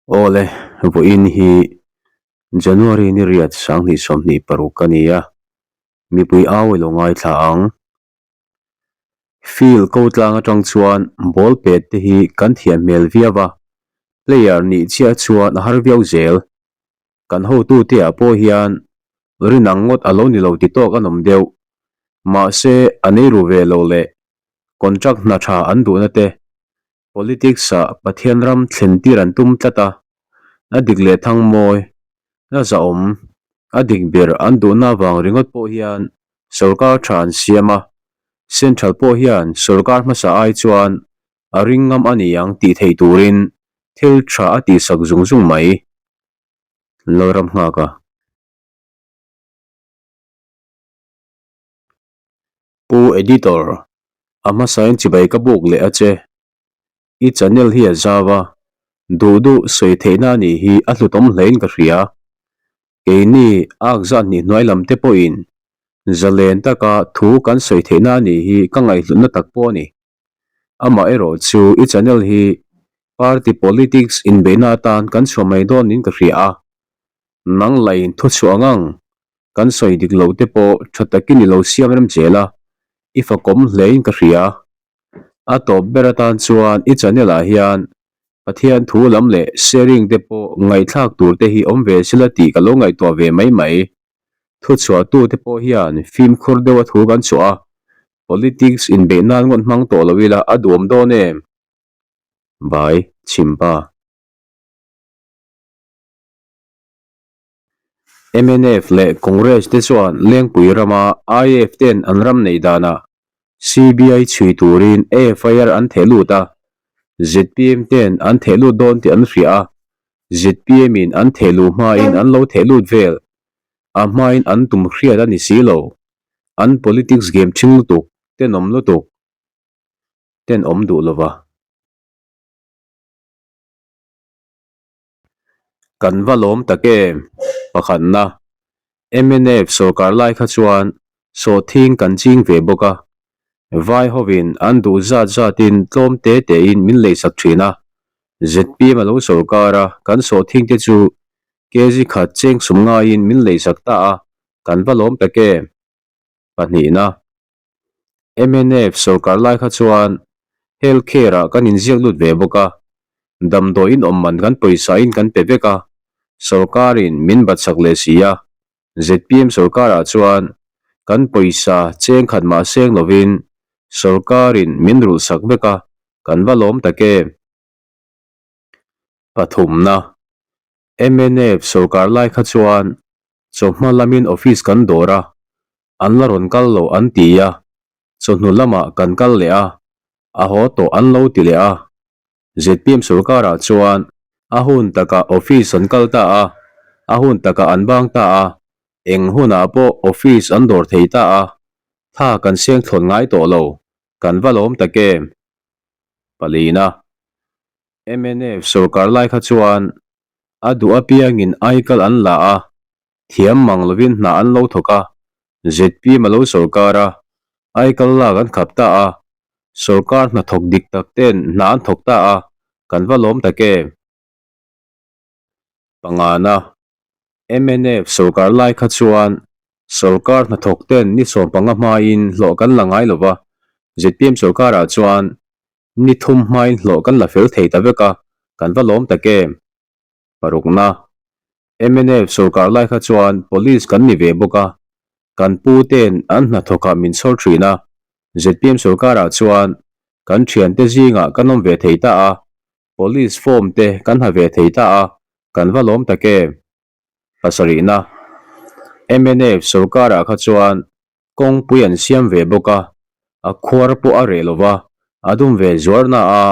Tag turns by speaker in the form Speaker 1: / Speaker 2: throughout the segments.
Speaker 1: Awle, vawiin hi January ni riat 2026 a ni a, mipui au i lo ngaithla ang. Field ko tlang atang chuan ball pet te hi kan thiam hmel viau a, player nih chiah chuan a har viau zel. Kan hotute ah pawh hian rin ang ngawt a lo ni lo ti tawk an awm deuh. Mahse, an ei ru ve lo leh contract hna tha an duhna te Politics ah Pathian ram thlen tir an tum tlat a, a dik leh thang mawi, a zahawm, a dik ber an duhna avang ringawt pawh hian sorkar tha an siam a, Central pawh hian sorkar hmasa ai chuan a ring ngam a ni ang tih theih turin thil tha a tihsak zung zung mai. Lalram nghak a. Pu Editor, a hmasain chibai ka buk leh a che. I channel hi a zau a, duh duh sawi theihna a nih hi a hlutawm hlein ka hria. Keini ak zat hnih hnuai lam te pawhin zalen taka thu kan sawi theihna a nih hi ka ngaihhlutna tak pawh a ni. Amaherawh chu i channel hi party politics inbeihna atan kan chhuah mai dawn niin ka hria a, nang lain thuchhuah ang ang Kan sawi dik loh te pawh tha takin i lo siam rem zel a, i fakawm hlein ka hria. A tawp ber atan chuan i channel ah hian Pathian thu lam leh sharing te pawh ngaihthlak tur te hi awm ve sela tih ka lo ngaihtuah ve mai mai. Thuchhuah tu te pawh hian fimkhur deuh a thu kan chhuah a, politics inbeih nan ngawt hmang tawh lo ila a duam dawn em? Bai, Chhimpa. Mnf leh Congress te chuan Lengpui rama IAF ten an ram neih danah CBI chhui turin FIR an theh lut a, zpm ten an theh lut dawn tih an hria a, zpm in an theh luh hmain an lo theh lut vel, a hmain an tum hriat a ni si lo, an politics game ṭhing lutuk, tenawm lutuk, tenawm duh lova. Kan va lawm tak em? Pakhatna, mnf sorkar lai kha chuan sawhthing kan ching ve bawk a, vai hovin an duh zat zatin tlawm te tein min leisak thin a, zpm a lo sorkar a, kan sawhthing te chu kg khat cheng sum ngaiin min leisak ta a, kan va lawm tak em? Pahnihna, Mnf sorkar lai kha chuan health care ah kan inziak lut ve bawk a, damdawiin awm man kan pawisa in kan pe vek a, sorkar in min bat sak leh si a, zpm sorkar ah chuan kan pawisa cheng khat mah seng lovin sorkar in min rulh sak vek a, kan va lawm tak em? Pathumna, mnf sorkar lai kha chuan chawhma lamin office kan dawr a, an la rawn kal lo an ti a, chawhnu lamah kan kal leh a, a haw tawh an lo ti leh a. Zpm sorkarah chuan a hun takah office an kal ta a, a hun takah an bang ta a, eng hunah pawh office an dawr thei ta a, tha kan seng thlawn ngai tawh lo, kan va lawm tak em? Palina. Mnf sorkar lai kha chuan a duh apiangin aikal an la a, Thiam mang lovin hna an lo thawk a, zpm a lo sorkar a, aikal lak an khap ta a, sorkar hnathawk dik tak ten hna an thawk ta a, kan va lawm tak em? Pangana, mnf sorkar lai kha chuan sorkar hnathawk ten ni 15 hmain hlawh kan la ngai lova, zpm sorkarah chuan ni thum hmain hlawh kan la fel thei ta vek a, kan va lawm tak em? Parukna, mnf sorkar lai kha chuan police kan ni ve bawk a, kan pu ten an hnathawkah min chhawr thin a, zpm sorkarah chuan kan thiante zingah kan awm ve thei ta a, police form te kan ha ve thei ta a, kan va lawm tak em? Pasarihna, mnf sorkarah kha chuan kawngpui an siam ve bawk a, a khuar pawh a reh lo va, a dum ve zuar na a,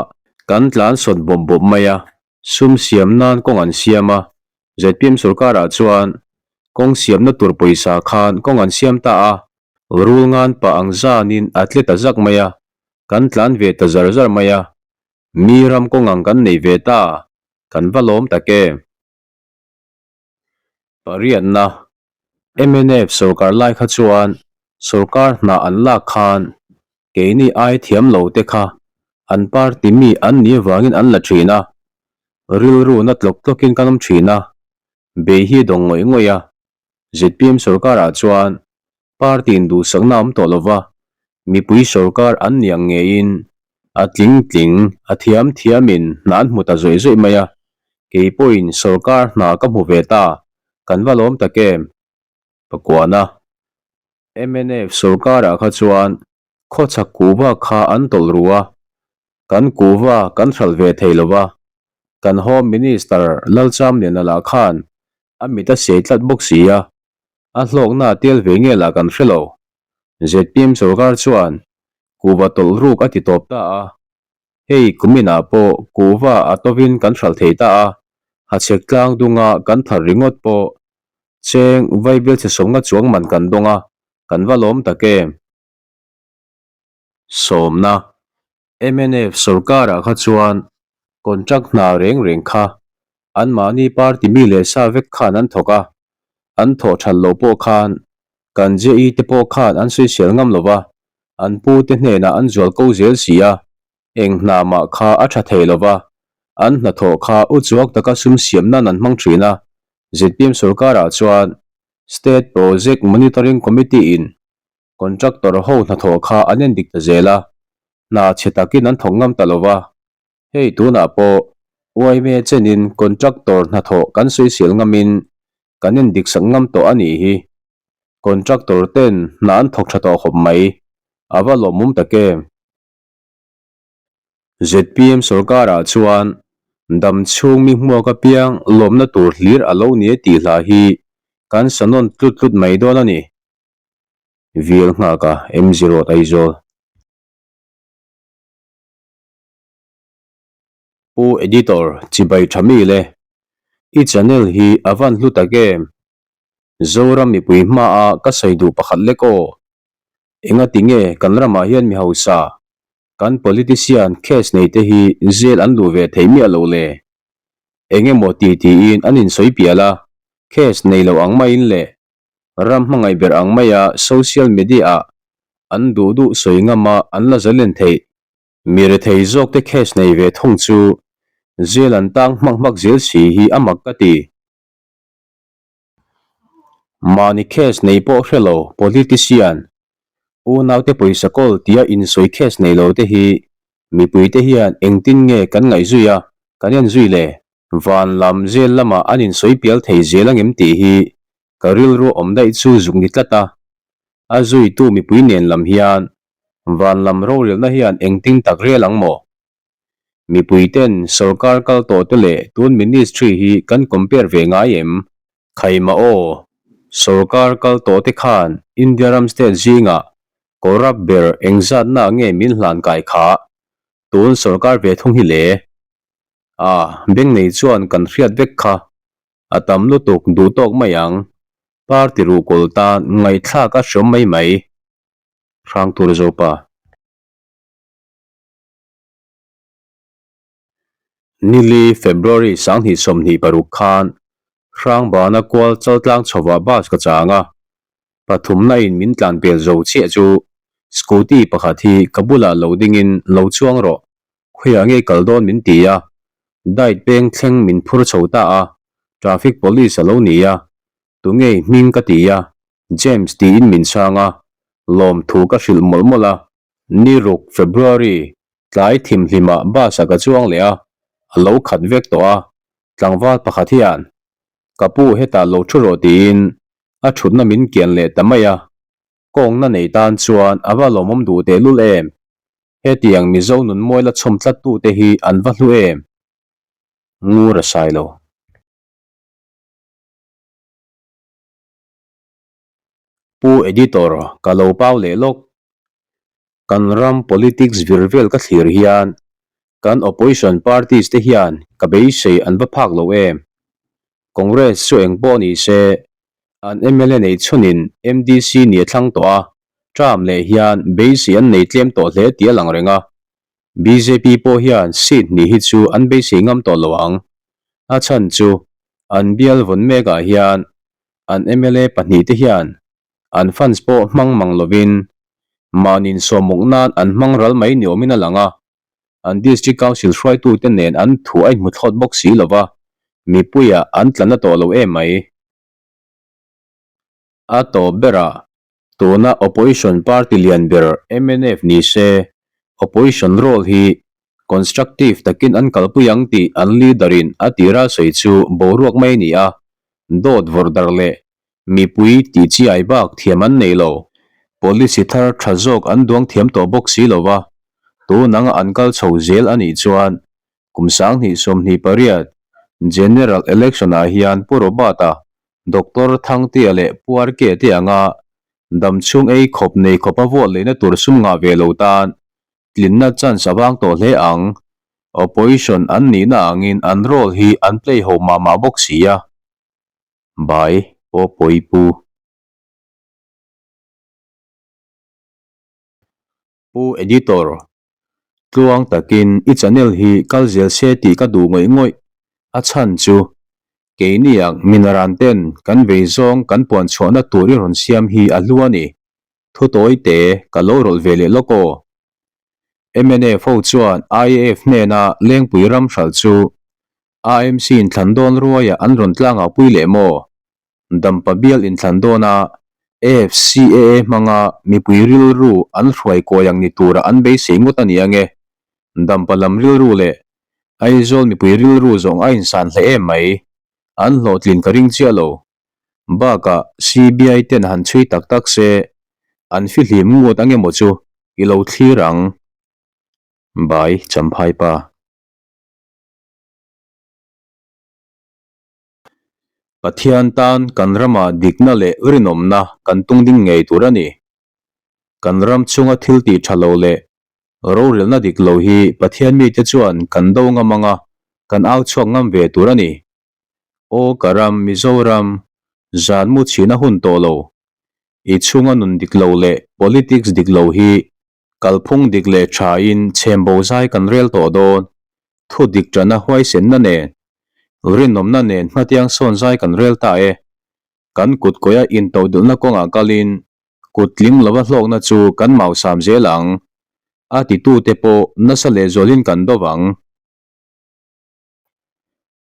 Speaker 1: kan tlan sawt bawp bawp mai a, sum siam nan kawng an siam a, zpm sorkarah chuan kawng siamna tur pawisa khan kawng an siam ta a, rul ngan pah ang zanin a tle ta zak mai a, kan tlan ve ta zar zar mai a, mi ram kawng ang kan nei ve ta, kan va lawm tak em? Pariatna, mnf sorkar lai kha chuan sorkar hna an lak khan keini ai thiam lo te kha an party mi an nih avangin an la thin a. Rilru na tlawk tlawkin kan awm thin a, bei hi a dawng ngawih ngawih a. Zpm sorkarah chuan party in duhsakna a awm tawh lova, mipui sorkar an ni ang ngeiin a tling tling, a thiam thiamin hna an hmu ta zawih zawih mai a. Kei pawhin sorkar hna ka hmu ve ta, kan va lawm tak em? Pakuana. Mnf sorkarah kha chuan Khawchhak kuhva kha an tawlh ru a, kan kuhva kan hralh ve thei lo va, kan Home Minister Lalchamliana lah khan a mit a siai tlat bawk si a, a hlawkna a tel ve nge lah kan hre lo. Zpm sorkar chuan kuhva tawlh ruk a ti tawp ta a, hei kuminah pawh kuhva a tawin kan hralh thei ta a, hachhek tlang dunga kan thar ringawt pawh cheng vaibel chhe sawmnga chuang man kan dawng a, kan va lawm tak em? Sawmna, mnf sorkarah kha chuan contract hna reng reng kha anmahni party mi leh sa vek khan an thawk a, an thawh that loh pawh khan kan JE te pawh khan an sawisel ngam lo va, an pu te hnenah an zual ko zel si a, eng hna mah kha a tha thei lo va, an hnathawh kha uchuak taka sum siam nan an hmang thin a, zpm sorkarah chuan State Project Monitoring Committee in Contractor ho hnathawh kha an en dik ta zel a, hna chhe takin an thawk ngam ta lo va. Hei tunah pawh yma chenin contractor hnathawh kan sawisel ngamin kan en dik sak ngam tawh a nih hi. Contractor ten hna an thawk tha tawh khawp mai, a va lawmawm tak em? Zpm sorkarah chuan dam chhung mi hmuak apiang lawmna tur hlir a lo ni e tih hla hi kan sa nawn tlut tlut mai dawn a ni. Vil nghak a, MG Road Aizawl. Pu Editor chibai tha mi le. I channel hi a van hlu tak em? Zoram mipui hma a ka sawi duh pakhat lek aw. Engati nge kan ramah hian mi hausa, kan politician case nei te hi jail an luh ve thei miah lo le? Engemaw ti tiin an insawi pial a, case nei lo ang maiin le. Ram hmangaih ber ang maia social media-ah an duh duh sawi ngama an la zalen theih. Mi rethei zawkte case nei ve thung chu jail an tang hmak hmak zel si hi a mak ka ti. Mahni case nei pawh hre lo politician, unaute pawisa kawl tia insawi case nei lo te hi mipuite hian engtin nge kan ngaihzui a, kan enzui le? Van lam zel lamah an insawi pial thei zel angem tih hi ka rilru awm daih chu zuk ni tlat a. A zuitu mipui nen lam hian van lam rorelna hian engtin tak rel ang maw? Mipui ten sorkar kal tawh te leh tun ministry hi kan compare ve ngai em? Khaima aw, sorkar kal tawh te khan India ram state zingah corrupt ber engzatna nge min hlan kai kha? Tun sorkar ve thung hi le? A, beng nei chuan kan hriat vek kha. A tam lutuk duh tawk mai ang. Party ruhkawl tan ngaihthlak a hriawm mai mai. Hrang tur Zopa. Nili, February 2026 khan Hrangbana kual chaltlang chhovah bus ka chang a, pathumna in min tlan pel zo chiah chu scooty pakhat hi ka bulah lo dingin lo chuang rawh Khawiah nge kal dawn min ti a, diet peng thleng min phur chho ta a, traffic police a lo ni a, tunge hming ka ti a, James tiin min chhang a, lawmthu ka hrilh mawlh mawlh a. Ni ruk February tlai thimhlimah bus ah ka chuang leh a, a lo khat vek tawh a, tlangval pakhat hian ka pu hetah lo thu rawh tiin a thutna min kian leh ta mai a, Kawngna nei tan chuan a va lawmawm duh tehlul em? Hetiang Mizo nun mawi la chhawm tlat tute hi an va hlu em? Ngur a sai lo. Pu Editor, ka lo pau leh lawk. Kan ram politics vir vel ka thlir hian kan opposition parties te hian ka beisei an va phak lo em? Congress chu engpawh ni se An mla nei chhunin MDC ni a thlang tawh a, term leh hian beisei an nei tlem tawh hle tih a lang reng a. Bjp pawh hian seat hnih hi chu an beisei ngam tawh lo ang. A chhan chu an bial vawn mekah hian an mla pahnihte hian an funds pawh hmang mang lovin mahni insawhmuk nan an hmang ral mai ni awmin a lang a. An District Council hruaitute nen an thu a inhmu thlawt bawk si lo va, mipuiah an tla na tawh lo em mai. A tawp berah, tuna Opposition party lian ber mnf ni se, Opposition role hi constructive takin an kalpui ang tih an leader-in a tira sawi chu boruak mai a ni a, dawt vawrh darh leh mipui tih chi ai bak thiam an nei lo. Policy thar tha zawk an duang thiam tawh bawk si lo va, tun anga an kal chho zel a nih chuan kum 2028 General Election ah hian Pu Robert-a, Doctor Thangtea leh Pu Rk te anga damchhung ei khawp nei khawpa vote leina tur sum ngah ve lo tan tlinna chance a vang tawh hle ang. Opposition an nihna angin an role hi an play ho mah mah bawk si a. Bai pawh pawi pu. Pu Editor, tluang takin i channel hi kal zel se tih ka duh ngawih ngawih. A chhan chu, keini ang minaran ten kan vei zawng kan puan chhuahna tur i rawn siam hi a hlu a ni. Thu tawi te ka lo rawlh ve leh lawk aw. Mnf ho chuan IAF hnena Lengpui ram hralh chu AMC inthlan dawn ruaiah an rawn tlangah pui leh maw? Dampa bial inthlan dawna AFCAA hmanga mipui rilru an hruai kawi ang ni tura an beisei ngawt a ni ange. Dampa lam rilru leh Aizawl mipui rilru zawng a insan hle em mai. An hlawhtlin ka ring chiah lo. Bakah CBI ten han chhui tak tak se an fihlim ngut ange maw chu i lo thlir ang. Bai Champhai pa. Pathian tan kan ramah dikna leh rinawmna kan tung ding ngei tur a ni. Kan ram chunga thil tih tha lo leh rorelna dik lo hi Pathian mite chuan kan do ngam anga kan au chhuak ngam ve tur a ni. Aw ka ram Mizoram, zan mu chhin a hun tawh lo. I chhunga nun dik lo leh politics dik lo hi Kalphung dik leh thain chhembo zai kan rel tawh dawn. Thu dik tana huaisenna nen, rinawmna nen hmatiang sawn zai kan rel ta e. Kan kut kawia intodelhna kawngah kalin kut tling lova hlawkna chu kan mausam zel ang. A titute pawh nasa lehzualin kan do vang.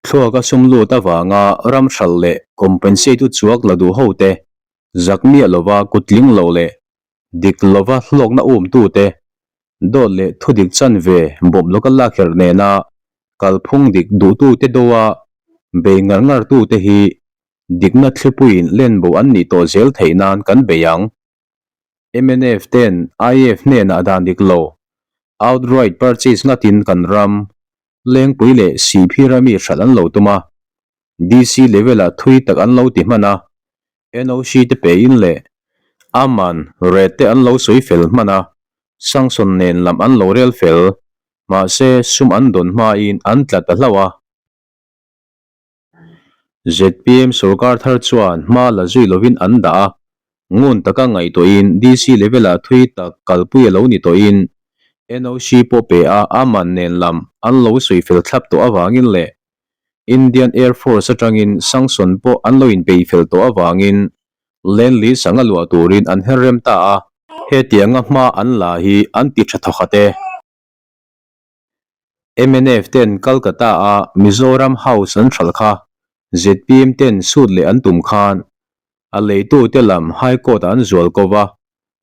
Speaker 1: Thluaka sum lut avanga ram hralh leh compensate u chuak la duh hote, zak miah lova kut tling lo leh dik lova hlawkna umtute, dawt leh thudik chanve bawm lawka lakherh nena kalphung dik duhtute doa bei ngar ngartute hi dikna thlipuiin lenbo an nih tawh zel theih nan kan bei ang. Mnf ten IAF hnenah dan dik lo, outright purchase ngatin kan ram, Lengpui leh Sihphir ami hralh an lo tum a, DC level ah thui tak an lo ti hman a, NOC te pe in leh Aman rate te an lo sawi fel hman a, sanction nen lam an lo rel fel, mahse sum an dawn hmain an tla ta hlauh a. Zpm sorkar thar chuan hma la zui lovin an dah a, ngun taka ngaihtuahin DC level-ah thui tak kalpui a lo ni tawhin NOC pawh pe a a man nen lam an lo sawi fel thlap tawh avangin leh Indian Air Force atangin sanction pawh an lo inpeih fel tawh avangin Land Lease anga luah turin an her rem ta a. Hetianga hma an la hi an ti tha thawkhat e. Mnf ten Calcutta a Mizoram House an hralh kha zpm ten suit leh an tum khan a leitu te lam High Court ah an zual ko va,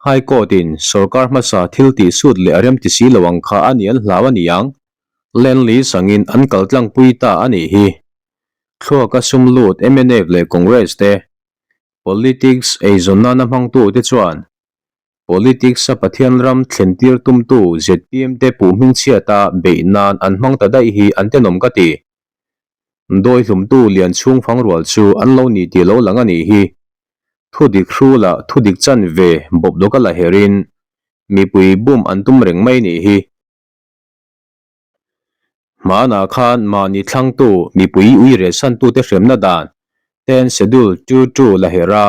Speaker 1: High Court in sorkar hmasa thil tih suit leh a remti si lo ang kha a ni an hlau a ni ang. Land lease angin an kal tlangpui ta a nih hi. Thluaka sum lut mnf leh Congress te politics eizawn nana hmangtu te chuan Politics a Pathian ram thlentir tumtu zpm te puh hmingchhiata beih nan an hmang ta daih hi an tenawm ka ti. Dawi hlumtu lian chhung fang rual chu an lo ni tih lo lang a nih hi. Thu dik hrula thu dik chan ve bawp dawka la herin mipui bum an tum reng mai nih hi. Hmanah khan mahni thlangtu mipui ui rehsantute hremna dan ten Schedule two two la herh a,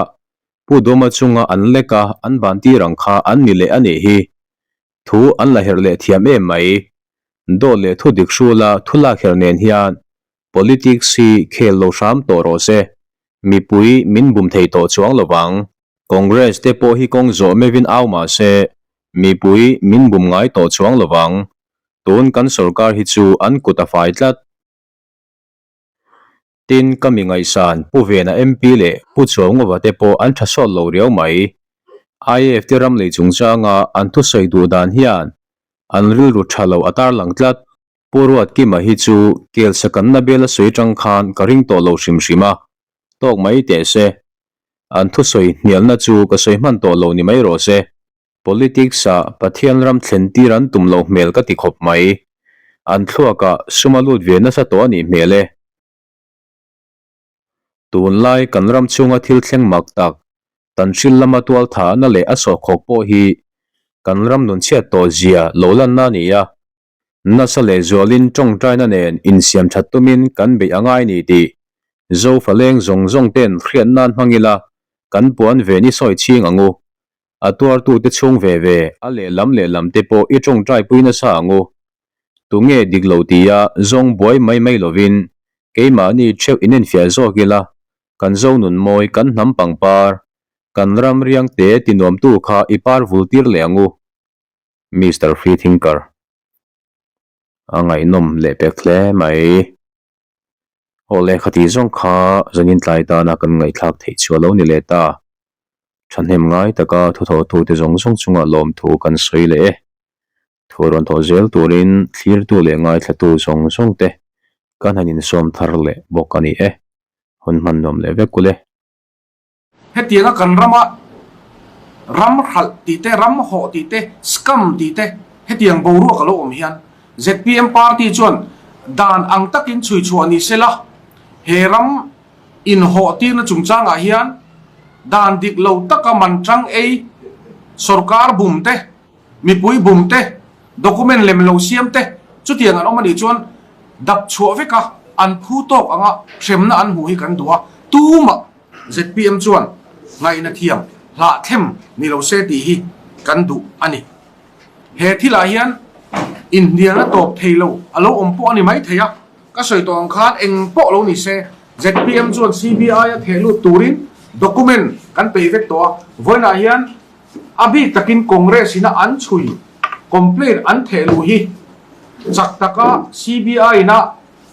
Speaker 1: Pu Dawma chunga an lek a an ban tir ang kha an ni leh a nih hi. Thu an la herh leh thiam em mai. Dawt leh thu dik hrula thu lak herh nen hian politics hi khel lo hram tawh rawh se. Mipui min bum thei tawh chuang lo vang. Congress te pawh hi kawng zawh meuhin au mah se, mipui min bum ngai tawh chuang lo vang. Tun kan sorkar hi chu an kut a fai tlat. Tin, ka mi ngaihsan Pu Vena MP leh Pu Chuaungova te pawh an tha sawt lo riau mai. IAF te ram lei chungchanga an thusawi duh dan hian an rilru tha lo a tarlang tlat. Pu Ruatkima hi chu kelsa kanna bial a sawi tang khan ka ring tawh lo hrim hrim a, tawk mai teh se. An thusawi hnialna chu ka sawi hman tawh lo ni mai rawh se. Politics ah Pathian ram thlen tir an tum loh hmel ka ti khawp mai. An thluakah sum a lut ve nasa tawh a nih hmel e. Tunlai kan ram chhunga thil thleng mak tak, tan hril lama tual thahna leh a sawhkhawk pawh hi kan ram nun chhiat tawh zia lo lanna a ni a. Nasa leh zualin tawngtaina nen insiam that tumin kan beih a ngai ni tih Zofa leng zawng zawng ten hriat nan hmang ila kan puan ven i sawi chhing ang u. A tuartute chhung ve ve, a lehlam lehlam te pawh i tawngtai pui nasa ang u. Tunge dik lo tia zawng buai mai mai lovin keimahni theuh inenfiah zawk ila kan zo nun mawi kan hnam pangpar, kan ram riang te tinuamtu kha i par vul tir leh ang u. Mister Freethinker a ngaihnawm leh pek hle mai. Aw le khati zawng kha zanin tlai tana kan ngaihthlak theih chu a lo ni leh ta. Thahnem ngai taka thuthawhtute zawng zawng chunga lawmthu kan sawi leh e. Thu rawn thawh zel turin thlirtu leh ngaithlatu zawng zawng te kan han insawm thar leh bawk a ni e. Hun hman nuam leh vek ule.
Speaker 2: Hetianga kan rama ram hralh tih te, ram hawh tih te, scam tih te hetiang boruak a lo awm hian zpm party chuan dan ang takin chhui chhuah ni se la, he ram inhawh tirna chungchangah hian dan dik lo taka man tang ei, sorkar bum te, mipui bum te, document lem lo siam te chutiang an awm a nih chuan dap chhuah veka an phu tawk anga hremna an hmuh hi kan duh a, tumah zpm chuan ngaihna thiam hlah thlem ni lo se tih hi kan duh a ni. He thilah hian inhnialna tawp thei lo a lo awm pawh a ni mai thei a, ka sawi tawh ang khan eng pawh lo ni se zpm chuan CBI a theh lut turin document kan peih vek tawh a, vawiinah hian a bik takin Congress ina an chhui complaint an theh luh hi chak taka CBI ina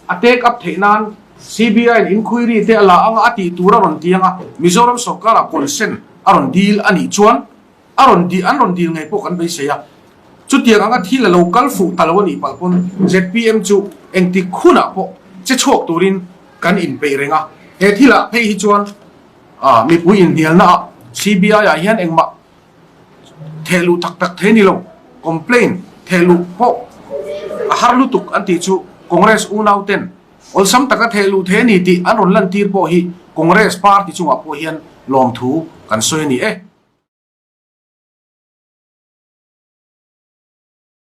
Speaker 2: A take up theih nan CBI in inquiry te a la anga a tih tur a rawn ti anga Mizoram sawrkar ah consent a rawn dil a nih chuan a rawn dil an rawn dil ngei pawh kan beisei a. Chutiang anga thil a lo kal fuh ta lo a nih palh pawn zpm chu engtik hunah pawh che chhuak turin kan inpeih reng a. He thilah phei hi chuan mipui inhnialna ah CBI ah hian engmah Theh luh tak tak thei ni lo, complaint theh luh pawh a har lutuk an tih chu Congress unau ten awlsam taka theh luh thei a ni tih an rawn lantir pawh hi Congress party chungah pawh hian lawmthu kan sawi a ni e.